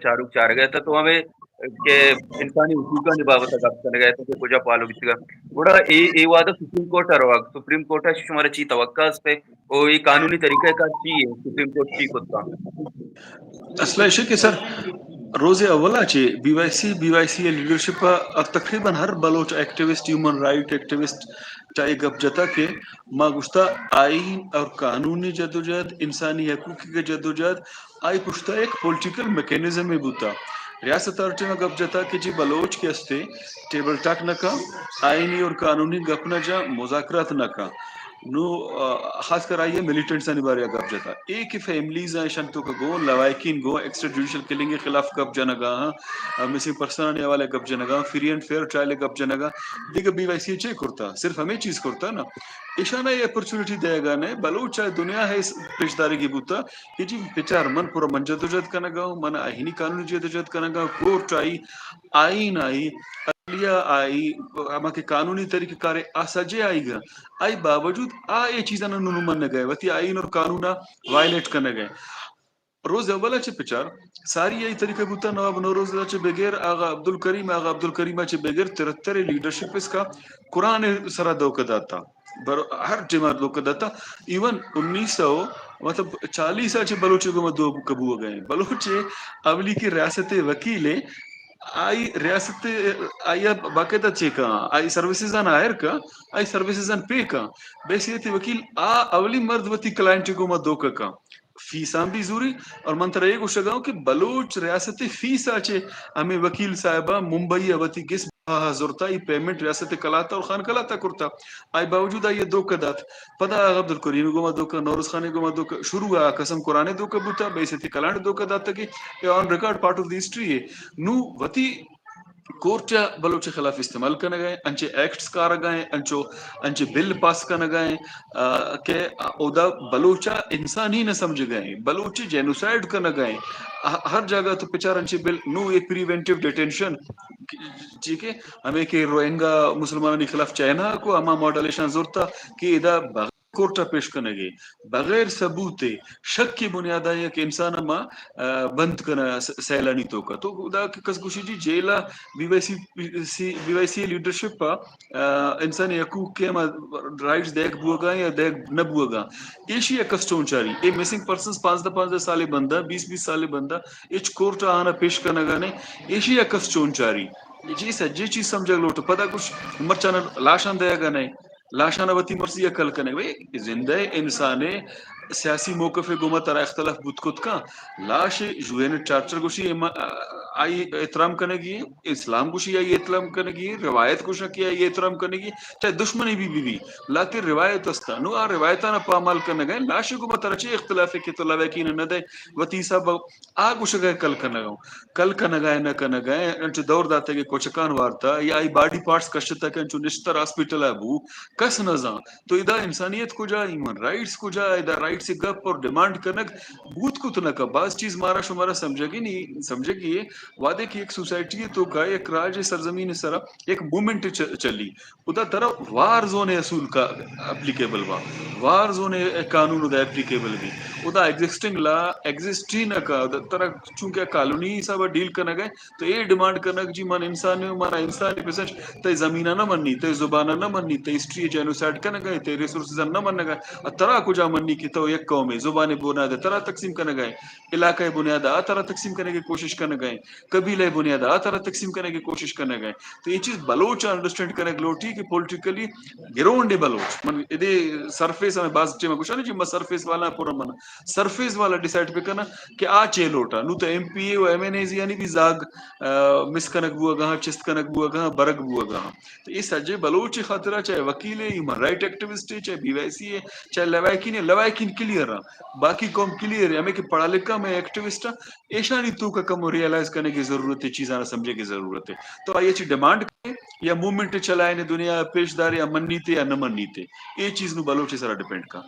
چاروک چارگ ءَ اتاں، تو ہمے کہ انسانی حقوقانی بابت ءَ گپ کنگ ءَ اتاں کہ کجا پالو بیتگ ءَ۔ گڑا اے، اے وہد ءَ سپریم کورٹ ءَ روگ، سپریم کورٹ ءَ شمارا چی توقع است پہ او اے قانونی طریقہ کار چی ایں؟ سپریم کورٹ چی کت کنت؟ اصل ءَ ایش کہ سر، روز اول ءَ چہ B Y C, B Y C ءِ لیڈرشپ ءَ اور تقریباً ہر Baloch activist, human right activist چا اے گپ جتا کہ ما گوشتا آئین اور قانونی جدوجہد، انسانی حقوق ءِ جدوجہد، آئی پشتا یک پولیٹیکل میکانزمے بوتا۔ ریاست ہر ٹائم گپ جتا کہ جی بلوچ کہ استے ٹیبل ٹاک نہ کن، آئینی اور قانونی گپ نہ جا، مذاکرات نہ کن۔ نو، آ، خاص کر آئی ءَ ملیٹنٹسانی بارے ءَ گپ جتا۔ اے کہ فیملیز آں، ایشان توکا گوں لواحقین گوں ایکسٹرا جوڈیشل کلنگ ءِ خلاف گپ جنگا ہاں، آ، مسنگ پرسنانی حوالہ ءَ گپ جنگا، فری اینڈ فیئر ٹرائل ءِ گپ جنگا، دگہ بی وائی سی چے کرتا؟ صرف ہمے چیز کرتا نا۔ ایشان ءَ اے اپرچونٹی دئیگا نہ، بلوچ ءَ دنیا ءَ پیش دارگی بوتا کہ جی بچار من پورا من جدوجہد کنگا ہوں، من آئینی قانونی جدوجہد کنگا ہوں، کورٹ آئی، آئین آئی، عدلیہ آئی، ہما کہ قانونی طریقہ کار آ سجے آئیگا۔ آئی باوجود آ اے چیزاں نوں منگ ءَ، وتی آئین اور قانون ءَ وائلیٹ کنگ ءَ۔ روز اول ءَ چہ بچار ساری ءَ اے طریقہ بوتا، نواب نوروز ءَ چہ بغیر آغا عبدالکریم، آغا عبدالکریم ءَ چہ بغیر ترتر لیڈرشپ اس کا قرآن ءِ سرا دھوکہ داتا، بر ہر ٹیم ءَ دھوکہ داتا۔ ایون انیس سو مطلب چالیس ءَ چہ بلوچ ءِ گوما دھوکہ بوگ ءَ ایں۔ بلوچ ءِ اولی کہ ریاست ءِ وکیل ءِ، آئی ریاست ءِ، آئی ءَ باقاعدہ چے کن، آئی سروسز آں ہائر کن، آئی سروسز آں پے کن۔ بحیثیت وکیل آ اولی مرد وتی کلائنٹ ءِ گوما دھوکہ کن۔ فیس آں بھی زوری، اور من ترا اے گوشگا ہوں کہ بلوچ ریاست ءِ فیس ءَ چہ ہمے وکیل صاحب ءَ ممبئی ءَ وتی گس بہا زرتا، اے پیمنٹ ریاست ءِ کلات ءَ اور خان کلات ءَ کرتا، آئی باوجود آئی ءَ دھوکہ دات۔ پدا آغا عبدالکریم ءِ گوما دھوکہ، نوروز خان ءِ گوما دھوکہ، شروع ءَ قسم قرآن ءِ دھوکہ بوتا، بحیثیت کلائنٹ دھوکہ داتگی، اے on record part of the history ہے۔ نوں وتی کورٹ ءَ بلوچ ءِ خلاف استعمال کنگ ءَ ایں، انچیں ایکٹس کارگ ءَ ایں، انچو، انچیں بل پاس کنگ ءَ ایں، آ، کہ اودا بلوچ ءَ انسان ہی نہ سمجھگ ءَ ایں، بلوچ ءِ جینوسائیڈ کنگ ءَ ایں۔ ہ-، ہر جاگہ تو بچار انچیں بل، نوں اے پریونٹیو ڈیٹینشن، ٹھیک ہے، ہمیں کہ روہنگا مسلمانانی خلاف چائنا کو ہما ماڈل ایشاں زرتا کہ ادا بغیر کورٹ ءَ پیش کنگ ءَ، بغیر ثبوت ءَ، شک ءِ بنیاد ءَ یک انسان ءَ ما، آ، بند کناں س-، سیلانی توک ءَ۔ تو ادا کہ کس گوشی جی جیل ءَ B Y C, C, B Y C leadership ءَ، آ، انسانی حقوق ءِ ہما رائٹس دیگ بوگ ءَ یا دیگ نہ بوگ ءَ۔ ایشی ءَ کس چون چاری؟ اے مسنگ پرسنز پانزدہ پانزدہ سال ءِ بندہ، بیس بیس سال ءِ بندہ، ہچ کورٹ ءَ آہاں پیش کنگ ءَ نہ، ایشی ءَ کس چون چاری؟ جی سجے چیز سمجھگ لوٹ۔ پدا گوش مرچاں لاشاں دیگ ءَ نہ۔ لاشاں وتی مرضی ءَ کل کنگ۔ بھئی، زندہ انسان ءِ سیاسی موقف ءِ گوما ترا اختلاف بوت کت کن۔ لاش یو این ٹارچر گوشی، اما-، آئی احترام کنگی، اسلام گوشی آئی احترام کنگی، روایت گوشاں کہ آئی احترام کنگی، چاہے دشمنی بھی بی بی، لہتے روایت است۔ نوں آ روایتاں پامال کنگ ءَ، لاش ءِ گوما ترا چے اختلاف ہے کہ تو لواحقین نہ دے، وتی حساب آ گوشگ ءَ کل کنگ ءَ، کل کنگ ءَ نہ کنگ ءَ، انچو دور داتگ کہ کچکاں وارتا یا آئی باڈی پارٹس کشتا کہ انچو نشتر ہاسپٹل ءَ بو، کس نہ زان۔ تو ادا انسانیت کجا، ہیومن رائٹس کجا، ادا رائٹس ءِ گپ اور ڈیمانڈ کنگ بوت کت نہ کا۔ باز چیز مارا شمارا سمجھگی نی، سمجھگی ہے۔ وہدے کہ یک سوسائٹی ءِ توک ءَ، یک راج ءِ سرزمین ءِ سرا یک موومنٹ چ-، چلی، ادا ترا وار زون ءِ اصول کا اپلیکیبل با، وار زون ءِ قانون ادا اپلیکیبل بی۔ ادا ایگزسٹنگ لا ایگزسٹ ہی نہ کا، ادا ترا چونکہ کالونی حساب ءَ ڈیل کنگ ءَ، تو اے ڈیمانڈ کنگ جی من انسان ہوں، منا انسان پسنچ، تئی زمین ءَ نہ منی، تئی زبان ءَ نہ منی، تئی ہسٹری ءِ جینوسائیڈ کنگ ءَ، تئی ریسورسز ءَ نہ منگ ءَ، ترا کجا منی کہ تو یک قوم ئے، زبان ءِ بنیاد ءَ ترا تقسیم کنگ ءَ، علاقہ ءِ بنیاد ءَ ترا تقسیم کنگ ءِ کوشش کنگ ءَ، قبیلہ ءِ بنیاد ءَ ترا تقسیم کنگ ءِ کوشش کنگ ءَ۔ تو اے چیز بلوچ انڈرسٹینڈ کنگ لوٹی کہ پولیٹیکلی گراؤنڈ ءِ بلوچ، من ادے سرفیس ہمیں باز ٹیم گوشاں جی، ما سرفیس والا پورا من سرفیس والا ڈیسائیڈ بکناں کہ آ چے لوٹا۔ نوں تو ایم پی اے و ایم این ایز یعنی بھی زاگ، آ، مس کنگ بوگا ہاں، چست کنگ بوگا ہاں، برگ بوگا ہاں۔ تو اے سجے بلوچ ءِ خاطرا، چاہے وکیل ہے، ہیومن رائٹ ایکٹیوسٹ ہے، چاہے بی وائی سی ہے، چاہے لواحقین ہے، لواحقین کلیئر ہیں، باقی قوم کلیئر ہے، ہمیں کہ پڑھا لکھا میں ایکٹیوسٹ ہیں، ایشانی توک ءَ کمو ریئلائز کنگ ءِ ضرورت ہے، چیزاں سمجھگ ءِ ضرورت ہے۔ تو آئی ءَ چی ڈیمانڈ کرے یا موومنٹ چلائینے، دنیا ءَ پیش دارے یا منیتے یا نہ منیتے، اے چیز نوں بلوچ ءِ سرا ڈیپینڈ کا۔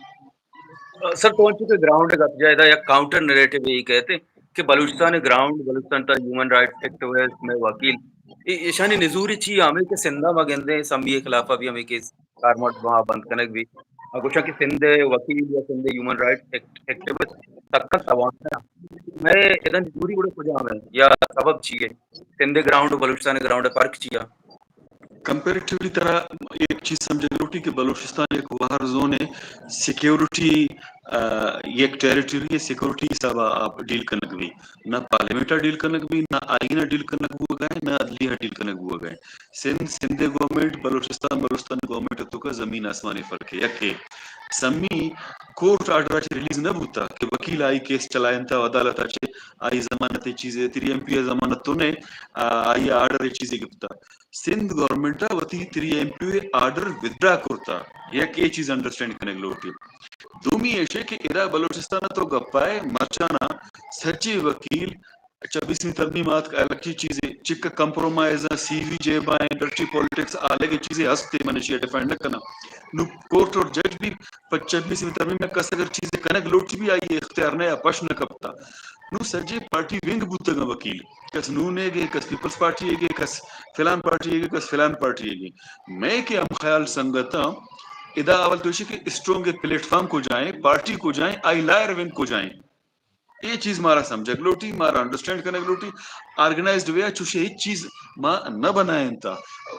سر، تو انچو کہ گراؤنڈ ءِ گپ جائے، ادا یک کاؤنٹر نیریٹو یے کہتے کہ بلوچستان ءِ گراؤنڈ، بلوچستان ءِ تہا ہیومن رائٹس ایکٹیوسٹ، مئے وکیل، اے، ایشانی نزوری چی ہمیں کہ سندھ ءَ ما گندیں، سمی ءِ خلاف ءَ بھی ہمیں کیس کارمرز بند کنگ بھی۔ آ گوشاں کہ سندھ ءِ وکیل یا سندھ ءِ ہیومن رائٹس ایکٹ-، ایکٹیوسٹ سکت توانایا۔ مئے ادا مجبوری گڑا کجام ہے یا سبب چی ہے؟ سندھ گراؤنڈ و بلوچستان گراؤنڈ ہے، فرق چی ہے؟ کمپیریٹیولی ترا ایک چیز سمجھگ لوٹی کہ بلوچستان ایک وار زون ہے، سیکیورٹی، آ، ایک ٹیریٹری ہے، سیکیورٹی حساب آپ ڈیل کنگ بھی، نہ پارلیمنٹ ڈیل کنگ بھی، نہ آئین ڈیل کنگ بوگا ہے، نہ عدلیہ ڈیل کنگ بوگا ہے۔ سندھ، سندھ گورنمنٹ، بلوچستان، بلوچستان گورنمنٹ تو کا زمین آسمانی فرق ہے۔ یک ہے سمی کورٹ آرڈر چ ریلیز نہ بوتا کہ وکیل آئی کیس چلائنتا عدالت چ، آئی ضمانت چیزے، تری ایم پی ضمانت تو نے، آ، آئی آرڈر چیزے گپتا۔ سندھ گورنمنٹ ء وتی تری ایم پی اے آرڈر ودرا کرتا۔ یک اے چیز انڈرسٹینڈ کنگ لوٹی۔ دومی ایشے کہ ادا بلوچستان ء تو گپائے مرچانا سجے وکیل چبیسویں ترمیم آتک، الگ چی چیزے، چک کمپرومائز، سی وی جیبائیں، ڈرٹی پالیٹکس، آ الگ چیزے ہستے، من اشی ڈیفینڈ نہ کناں۔ نو کورٹ اور جج بھی پہ چبیسویں ترمیم ء کس اگر چیزے کنگ لوٹی بھی آئی اختیار نہ یا پش نہ کپتا۔ نو سجے پارٹی ونگ بوتگاں وکیل، کس نون ء گے، کس پیپلز پارٹی ء گے، کس فلان پارٹی ء گے، کس فلان پارٹی ء گے۔ میں کہ ہم خیال سنگتاں، ادا اول تو ایشی کہ اسٹرونگ پلیٹ فارم کو جائیں، پارٹی کو جائیں، آئی لائر ونگ کو جائیں۔ اے چیز مارا سمجھگ لوٹی، مارا انڈرسٹینڈ کنگ لوٹی۔ آرگنائزڈ وے ء چوشیں ہچ چیز ما نہ بنائینتا۔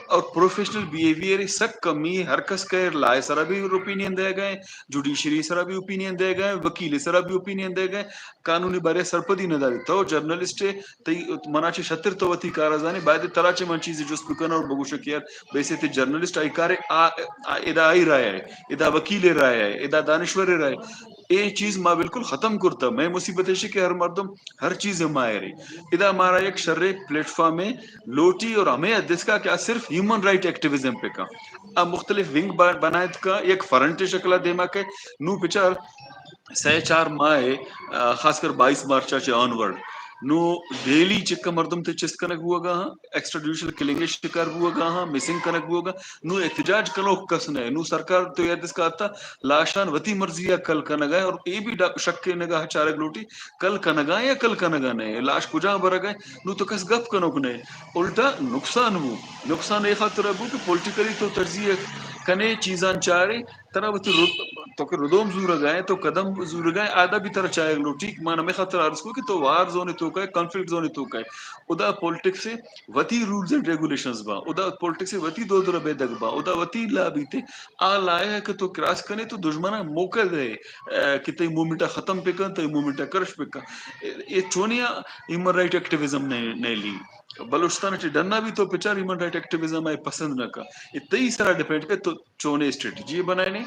اور پروفیشنل بیہیویئر سک کمی، ہر کس کہ لا ء سرا بھی اوپینین دے گئے، جوڈیشری سرا بھی اوپینین دے گئے، وکیل سرا بھی اوپینین دے گئے، قانونی بارے سرپدی نہ داری۔ تو جرنلسٹ ئے، تئی منا چہ شتر تو وتی کارا زانے، باید ترا چہ من چیزے جست بکناں اور بگوشاں کہ یار، بیسے تئی جرنلسٹ آئی کارے، آ، آ، ادا آئی رائے ہے، ادا وکیل رائے ہے، ادا دانشور رائے ہے۔ اے چیز ما بالکل ختم کرتا۔ میں مصیبت ایشی کہ ہر مردم ہر چیز ماہرے۔ ادا مارا یک شرے پلیٹ فارم ہے لوٹی اور ہمیں دسکا کہ آ صرف ہیومن رائٹ ایکٹیویزم پہ کا۔ آ مختلف ونگ با-، بنائت کا، یک فرنٹ شکل دیما کے۔ نو پچار سہ چار ماہ ء، آ، خاص کر بائیس مارچ ء چہ آن ورڈ نو ڈیلی چکا مردم تے چست کنگ بوگا ہاں، ایکسٹرا جوڈیشل کلنگ ء شکار بوگا ہاں، مسنگ کنگ بوگا۔ نو احتجاج کنوک کس نہ، نو سرکار تو یاد اس کا آتا لاشان وتی مرضی ء کل کنگا ہے اور اے بھی ڈا-، شک نگاہ چارگ لوٹی کل کنگا یا کل کنگا نہ، لاش کجا برگا ہے، نو تو کس گپ کنوک نہ۔ الٹا نقصان بو، نقصان اے خاطر بو کہ پولیٹیکلی تو تجزیہ کنے، چیزان چارے، ترا وتی رد-، تو کہ ردوم زورگا ہے، تو قدم زورگا ہے، آدا بھی ترا چاہے لوٹی کہ مان ہمیں خاطر عرض کو کہ تو وار زون توکا ہے، کانفلکٹ زون توکا ہے۔ ادا پولیٹکس سے وتی رولز اینڈ ریگولیشنز با، ادا پولیٹکس سے وتی دود ربیدگ با، ادا وتی لا بیتے، آ لائے کہ تو کراس کنے تو دشمن موقع دے، اے، کہ تئی مومنٹ ختم پکن، تئی مومنٹ کرش پکن۔ اے، اے چونیا ہیومن رائٹ ایکٹیویزم نے، نے لی۔ بلوچستان چہ ڈنا بھی تو پچار ہیومن رائٹ ایکٹیویزم آئے پسند نہ کا۔ اے تئی سرا ڈیپینڈ کہ تو چونے اسٹریٹجی بنائینے،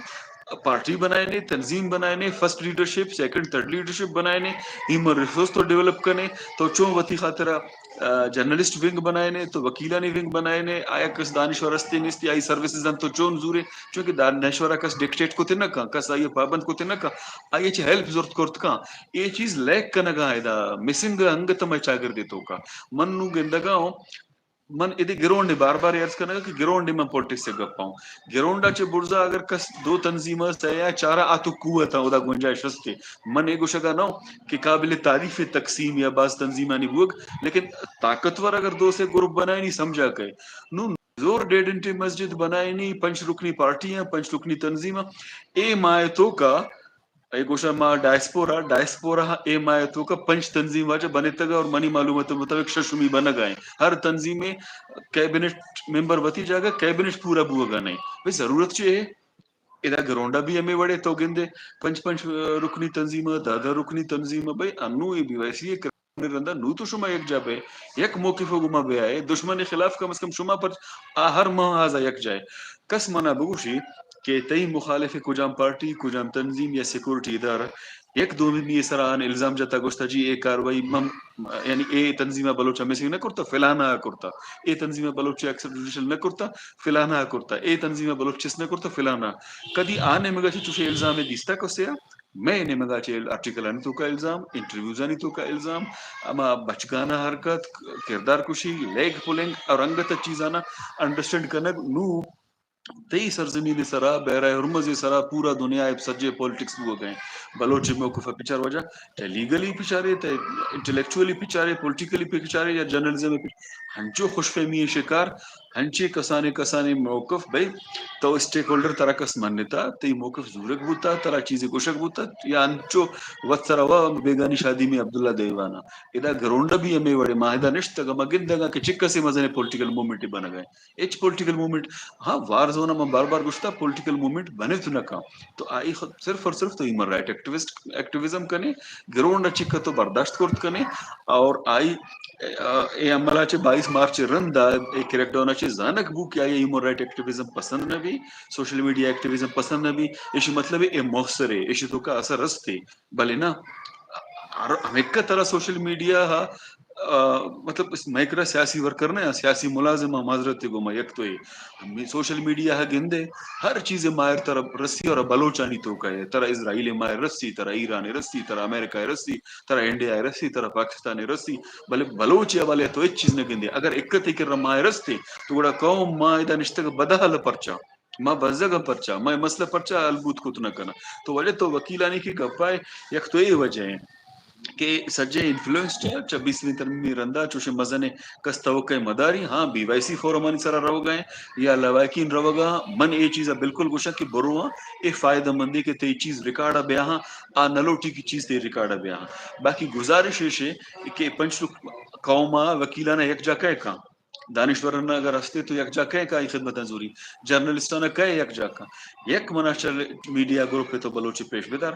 پارٹی بنائینے، تنظیم بنائینے، first leadership, second, third leadership بنائینے، ہیومن ریسورس تو ڈیولپ کنے، تو چون وتی خاطرا، آ، جرنلسٹ ونگ بنائینے، تو وکیلانی ونگ بنائینے، آیا کس دانشور ہستے نیستی، آئی سروسز انت تو چون زورے، چونکہ دانشورا کس ڈکٹیٹ کتے نہ کن، کس آئی پابند کتے نہ کن، آئی چہ ہیلپ زرت کرت کن۔ اے چیز لیک کنگا ادا مسنگ انگت مئے چاگردے توکا۔ من نو گندگا ہوں، من ادے گراؤنڈ ء بار بار عرض کنگ کہ گراؤنڈ ء من پولیٹکس ء گپ آؤں۔ گراؤنڈ ء چہ برزا اگر کس دو تنظیم ء سہ یا چار ء آ تو قوت ء ادا گنجائش ہستے۔ من اے گوشگ ء نہ ہوں کہ قابل تعریف تقسیم یا بعض تنظیمانی بوگ، لیکن طاقتور اگر دو سے گروپ بنائینی سمجھا کہ نو زور ڈیڈ انٹی مسجد بنائینی، پنچ رکنی پارٹی ہیں، پنچ رکنی تنظیم ہیں، اے ماہ توکا اے گوشاں ما ڈائسپورا، ڈائسپورا اے ماہ ء توکا پنچ تنظیم واجہ بنتگ اور منی معلومات مطابق ششمی بنگا ہیں۔ ہر تنظیم ء کیبنٹ ممبر وتی جاگہ، کیبنٹ پورا بوگا نہیں۔ بھئی ضرورت چے ہے؟ ادا گراؤنڈا بھی ہمیں وڑے تو گندے، پنچ پنچ رکنی تنظیم، دہ دہ رکنی تنظیم، بھئی انو اے بی وائی سی ء رندا نو تو شما یک جا بئے، یک موقف ء گوما بیائے، دشمن ء خلاف کم از کم شما پر آ ہر محاذ ء یک جائے۔ کس منا بگوشی کہ تئی مخالف کجام پارٹی، کجام تنظیم یا سیکورٹی ادارہ یک دومی ء سرا آن الزام جتا گوشتا جی اے کاروائی مم-، یعنی اے تنظیم ء بلوچ ء مسنگ نہ کرتا، فلانا ء کرتا، اے تنظیم ء بلوچ ء ایکسٹرا جوڈیشل نہ کرتا، فلانا ء کرتا، اے تنظیم ء بلوچ چست نہ کرتا، فلانا۔ کدی آ نیمگا چی چوشے الزام ء دیستا کسے آ؟ مئے نیمگا چہ آرٹیکلانی توکا الزام، انٹرویوزانی توکا الزام، ہما بچگانا حرکت، کردار کشی، لیگ پلنگ اور انگت چیزانا انڈرسٹینڈ کنگ نو تئی سرزمین سرا، بحیرہ ہرمز سرا پورا دنیا ء سجے پولیٹکس بوگا ہیں۔ بلوچ موقف پچار واجہ، تے لیگلی پچارے، تے انٹلیکچولی پچارے، پولیٹیکلی پچارے یا جرنلزم پچارے۔ ہنچو خوش فہمی شکار، ہنچے کسانے کسانے موقف بھئی، تو اسٹیک ہولڈر ترا کس منتا، تئی موقف زورگ بوتا، ترا چیزے گوشگ بوتا، یا انچو وت سرا وا بیگانی شادی میں عبداللہ دیوانا۔ ادا گرونڈ بھی ہمیں وڑے ماہدہ نشتگ، ما گندگا کہ چک کسے مزنے پولیٹیکل موومنٹ بنگا ہے۔ اچ پولیٹیکل موومنٹ، ہاں، وار زون ء من بار بار گوشتا، پولیٹیکل موومنٹ بنت نہ کن۔ تو آئی خود صرف اور صرف تو ہیومن رائٹ ایکٹیوسٹ، ایکٹیوزم کنے، گرونڈ ء چک تو برداشت کرت کنے، اور آئی، اے، اے عمل ء چہ بائیس مارچ رند ء اے کریک ڈاؤن ء چہ زانگ بو کہ آئی ہیومن رائٹ ایکٹیوزم پسند نہ بی، سوشل میڈیا ایکٹیوزم پسند نہ بی، ایشی مطلب اے موثر ہے، ایشی تو کا اثر رستے۔ بلے نا، ہر ہمیکہ ترا سوشل میڈیا ہا، آ، مطلب، اس مئے کرا سیاسی ورکر نہ، سیاسی ملازم ہا، معذرت گو ما یک تو اے۔ ہمے سوشل میڈیا ہا گندے، ہر چیز ماہر ترا رسی اور بلوچانی تو کہے، ترا اسرائیل ماہر رسی، ترا ایران رسی، ترا امریکہ رسی، ترا انڈیا رسی، ترا پاکستان رسی، بلے بلوچ حوالے تو ہچ چیز نہ گندے۔ اگر اکتے کرا ماہر رستے، تو گڑا قوم ما ادا نشتگ بدحال پرچا؟ ما بزگ ء پرچا؟ مئے مسئلہ پرچا حل بوت کت نہ کناں؟ تو وجہ تو وکیلانی کہ گپ ء یک تو اے وجہ ایں کہ سجے انفلوئنسڈ ایں، چہ بیسویں ترمیمی رندا چوشیں مزنیں کس توقع مداری۔ ہاں، بی وائی سی فورمانی سرا روگا ایں یا لواحقین روگا، من اے چیزا بالکل گوشاں کہ برواں، اے فائدہ مندیں کہ تئی چیز ریکارڈا بیاہاں، آ نلوٹی کہ چیز تئی ریکارڈا بیاہاں۔ باقی گزارش ایشے کہ پنچ قوم ء وکیلان ء یکجا کئے کن؟ دانشوران اگر ہستے تو یکجا کئے کن آئی خدمتاں زوری؟ جرنلسٹان کئے یکجا کن؟ یک منا چہ میڈیا گروپ تو بلوچی پیش بدار۔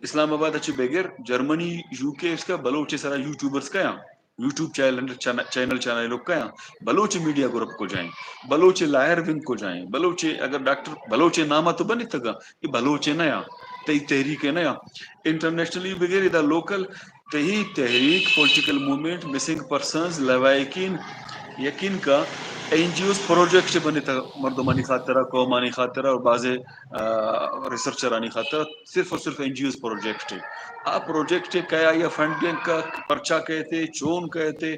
اسلام آباد چہ بگر جرمنی، یو کے اس کا بلوچ سرا یوٹیوبرز کیا؟ یوٹیوب چینل، چینل، چینل لوگ کیا؟ بلوچ میڈیا گروپ کجائیں؟ بلوچ لائر ونگ کجائیں؟ بلوچ اگر ڈاکٹر بلوچ نام تو بنی تگا، یہ بلوچ نیا، تئی تحریک نیا۔ انٹرنیشنلی بگر ادا لوکل تئی تحریک، پولیٹیکل موومنٹ، مسنگ پرسنز، لواحقین، یقین کا این جی اوز پروجیکٹ بنتا مردمانی خاطرہ، قومانی خاطرہ اور بعض، آ، ریسرچرانی خاطرہ، صرف اور صرف این جی اوز پروجیکٹ ہے۔ آ پروجیکٹ ہے کیا یا فنڈنگ کا پرچا کہتے، چون کہتے،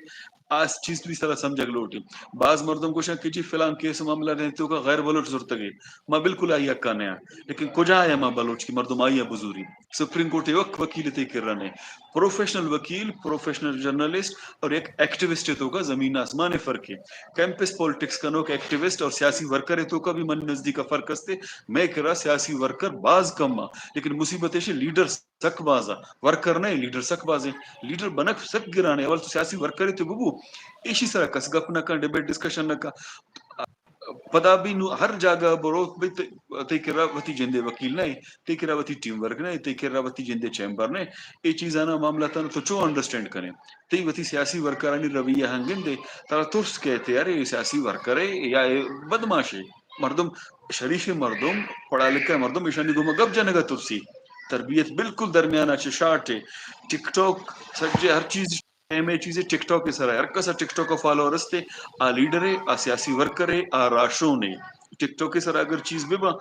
آ چیز بھی سرا سمجھگ لوٹی۔ بعض مردم گوشن کہ جی فلان کیس معاملہ نے تو کا غیر بلوچ زرتگے۔ ما بالکل آئی حقا نیا۔ لیکن کجا ہے ما بلوچ کی مردم آئی بزوری؟ سپریم کورٹ ء یک وکیل تئی کرا نے، پروفیشنل وکیل، پروفیشنل جرنلسٹ اور یک ایکٹیوسٹ ء توکا زمین آسمان ء فرق ہے۔ کیمپس پالیٹکس کنوک ایکٹیوسٹ اور سیاسی ورکر ء توکا بھی من نزدیک ء فرق استے۔ مئے کرا سیاسی ورکر باز کم آ، لیکن مصیبت ایش لیڈر سک باز آ، ورکر نہ، لیڈر سک باز ہیں۔ لیڈر بنک سک گران ہے، اول تو سیاسی ورکر ء تو ببو، ایشی سرا کس گپ نہ کن، ڈیبیٹ ڈسکشن نہ کن۔ پدا بھی نو ہر جاگہ برو، بھئی ت-، تئی کرا وتی جندے وکیل نہ، تئی کرا وتی ٹیم ورک نہ، تئی کرا وتی جندے چیمبر نہ، اے چیزانا معاملاتانا تو چو انڈرسٹینڈ کنے؟ تئی وتی سیاسی ورکرانی رویہ ہنگندے، ترا ترس کہتے، ارے اے سیاسی ورکرے یا اے بدماشے۔ مردم، شریف مردم، پڑھا لکھا مردم، ایشانی گوما گپ جنگا ترسی۔ تربیت بالکل درمیانا چہ شارٹ ہے۔ ٹک ٹاک، سجے ہر چیز اہم چیزے ٹک ٹاک ء سرا، ہر کس ء ٹک ٹاک ء فالوور استے، آ لیڈر ء، آ سیاسی ورکر ء، آ راہشون ء۔ ٹک ٹاک ء سرا اگر چیز بہ باں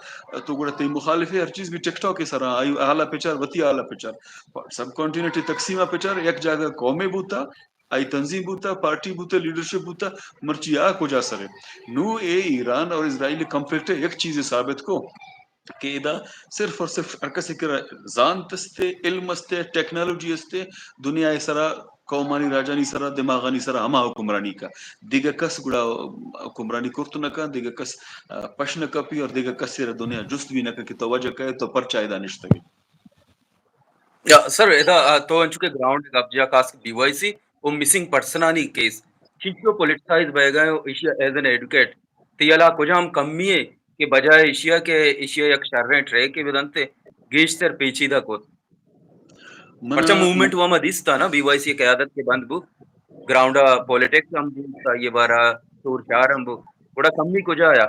تو گڑا تئی مخالف ء ہر چیز بھی ٹک ٹاک ء سرا، آئی حالا پچار، وتی حالا پچار، سب کانٹیننٹ ء تقسیم ء پچار، یک جاگہ قومے بوتا، آئی تنظیم بوتا، پارٹی بوتا، لیڈرشپ بوتا، مرچی آ کجا سر ء؟ نو اے ایران اور اسرائیل کنفلکٹ ء یک چیزے ثابت کو کہ ادا صرف اور صرف ہر کسی کرا زانت استے، علم استے، ٹیکنالوجی استے، دنیا ء سرا، قومانی راجانی سرا، دماغانی سرا ہما حکمرانی کا۔ دگہ کس گڑا حکمرانی کرت نہ کا، دگہ کس، آ، پش نہ کپی اور دگہ کس را دنیا جست بھی نہ کا کہ تو وجہ کئے، تو پرچا ادا نشتگے۔ یا سر، ادا، آ، تو انچو کہ گراؤنڈ گپ جا خاص بی وائی سی و مسنگ پرسنانی کیس، چنچو پولیٹیسائز بئیگا ہے، ایشی ایز این ایڈوکیٹ تئی ہیالا کجام کمی ہے کہ بجائے ایشیا کہ ایشیا یک شریں ٹریک ء بدنت، گیشتر پیچیدہ کت؟ من، پرچا موومنٹ وما دیستا نا، بی وائی سی قیادت کے بند بو، گراؤنڈ ء پولیٹکس ہم بو، یہ بارا شور شار ہم بو، گڑا کمی کجا آیا؟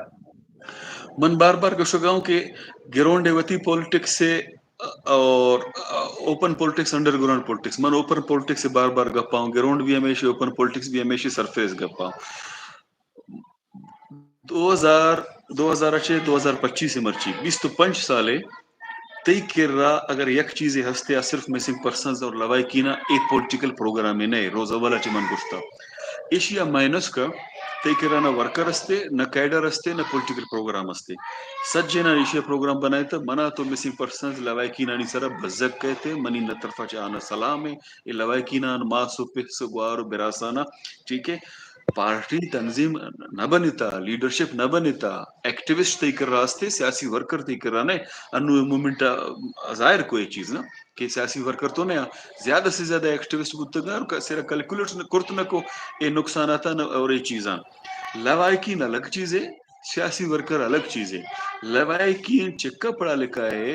من بار بار گشگا ہوں کہ گراؤنڈ ء وتی پولیٹکس سے اور open politics, under ground politics. من اوپن پولیٹکس سے بار بار گپا ہوں، گراؤنڈ بھی ہمیشہ، اوپن پولیٹکس بھی ہمیشہ، سرفیس گپا ہوں۔ دو ہزار، دو ہزار چہ دو ہزار پچیس مرچی بیست و پنچ سالے تئی کرا اگر یک چیزے ہستے آ صرف مسنگ پرسنز اور لواحقین اے پولیٹیکل پروگرام نہ، روز اولا چہ من گشتا۔ ایشیا مینس کا تئی کرا نہ ورکر استے، نہ کیڈر استے، نہ پولیٹیکل پروگرام استے۔ سجینا ایشیا پروگرام بنائے تو منا تو مسنگ پرسنز لواحقینانی سرا بزگ کہتے، منی نہ طرفا چہ آنا سلام ہے۔ اے لواحقینان ماس و پس و گوار و براسانا، ٹھیک ہے؟ پارٹی تنظیم نہ بنتا، لیڈرشپ نہ بنتا، ایکٹیوسٹ تئی کرا استے، سیاسی ورکر تئی کرا نہ، انو موومنٹ ظاہر کو یہ چیز نا کہ سیاسی ورکر تو نہ زیادہ سے زیادہ ایکٹیوسٹ بوتگا اور سرا کیلکولیٹ کرت نہ کو اے نقصانات اور اے چیزاں۔ لوائقین الگ چیزے، سیاسی ورکر الگ چیزے۔ لوائقین چکا پڑھا لکھا ہے،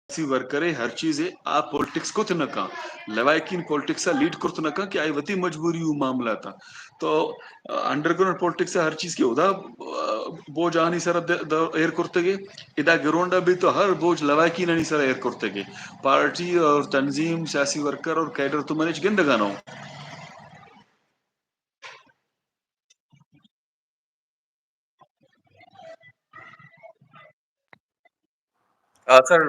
سیاسی ورکرے ہر چیزے آ پولیٹکس کت نہ کن، لوائقین پولیٹکس ء لیڈ کرت نہ کن کہ آئی وتی مجبوری و معاملات ء۔ تو انڈر گراؤنڈ پولیٹکس ء ہر چیز کہ ادا بوجھ آنی سر ایر کرتگے، ادا گراؤنڈ ء بھی تو ہر بوجھ لوائقین آنی سر ایر کرتگے۔ پارٹی اور تنظیم، سیاسی ورکر اور کیڈر تو منچ گندگا نہ ہو۔ آ، سر،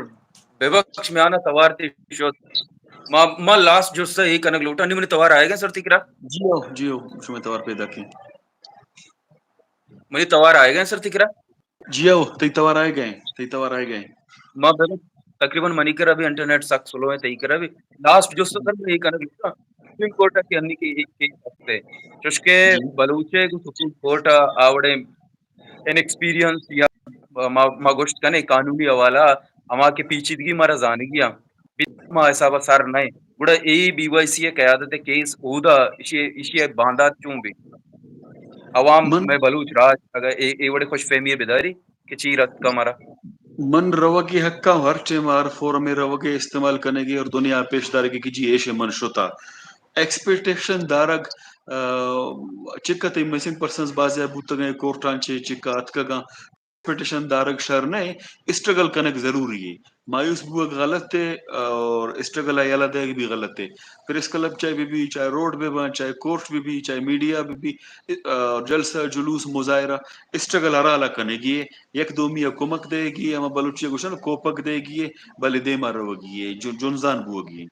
ببخش، میانا توار تی شد۔ ما، ما لاسٹ جستا اے کنگ لوٹاں، نی منی توار آئیگا سر تی کرا؟ جی ہو، جی ہو، شمے توار پیدا کی۔ منی توار آئیگا سر تی کرا؟ جی ہو، تی توار آئیگا، تی توار آئیگا۔ ما ببخش، تقریباً منی کرا بھی انٹرنیٹ سک سلو ہے، تی کرا بھی۔ لاسٹ جستا سر میں اے کنگ لوٹاں، سپریم کورٹ کی انی کی ایک کیس ہستے، چوشکہ جی۔ بلوچے کو سپریم کورٹ آوڑے ان ایکسپیرینس یا ما، ما گوشت کنے قانونی حوالہ ہما کہ پیچیدگی مارا زانگی ہاں، ما حساب سر نہ۔ گڑا اے بی وائی سی قیادت کیس اودا ایشی، ایشی باندات چون بی؟ عوام من میں بلوچ راج اگر اے، اے وڑے خوش فہمی بداری کہ چی رتکا مارا۔ من روگی حقاں ہر ٹائم ہر فورم روگے استعمال کنگے اور دنیا پیش دارگے کہ جی ایشے من شتا۔ ایکسپیکٹیشن دارگ، آ، چکا تئی مسنگ پرسنز بازیاب بوتگاں، کورٹاں چے چکا اتکگاں، ایکسپیکٹیشن دارگ شر نہ، اسٹرگل کنگ ضروری ہے۔ مایوس بوگ غلط ہے اور اسٹرگل ء یلہ دیگ بھی غلط ہے۔ پریس کلب چاہے بہ بی، چاہے روڈ بہ باں، چاہے کورٹ بہ بی، چاہے میڈیا بہ بی، آ، جلسہ، جلوس، مظاہرہ، اسٹرگل ہر حال ء کنگی ہے۔ یک دومی ء کمک دیگی ہے، ہما بلوچی ء گوشن کوپگ دیگی ہے، بلے دیما روگی ہے، جو-، جنزان بوگی ہے۔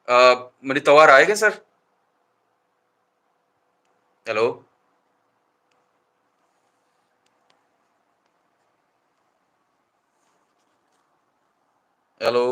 آ، منی توار آئیگا سر؟ ہیلو؟ ہیلو؟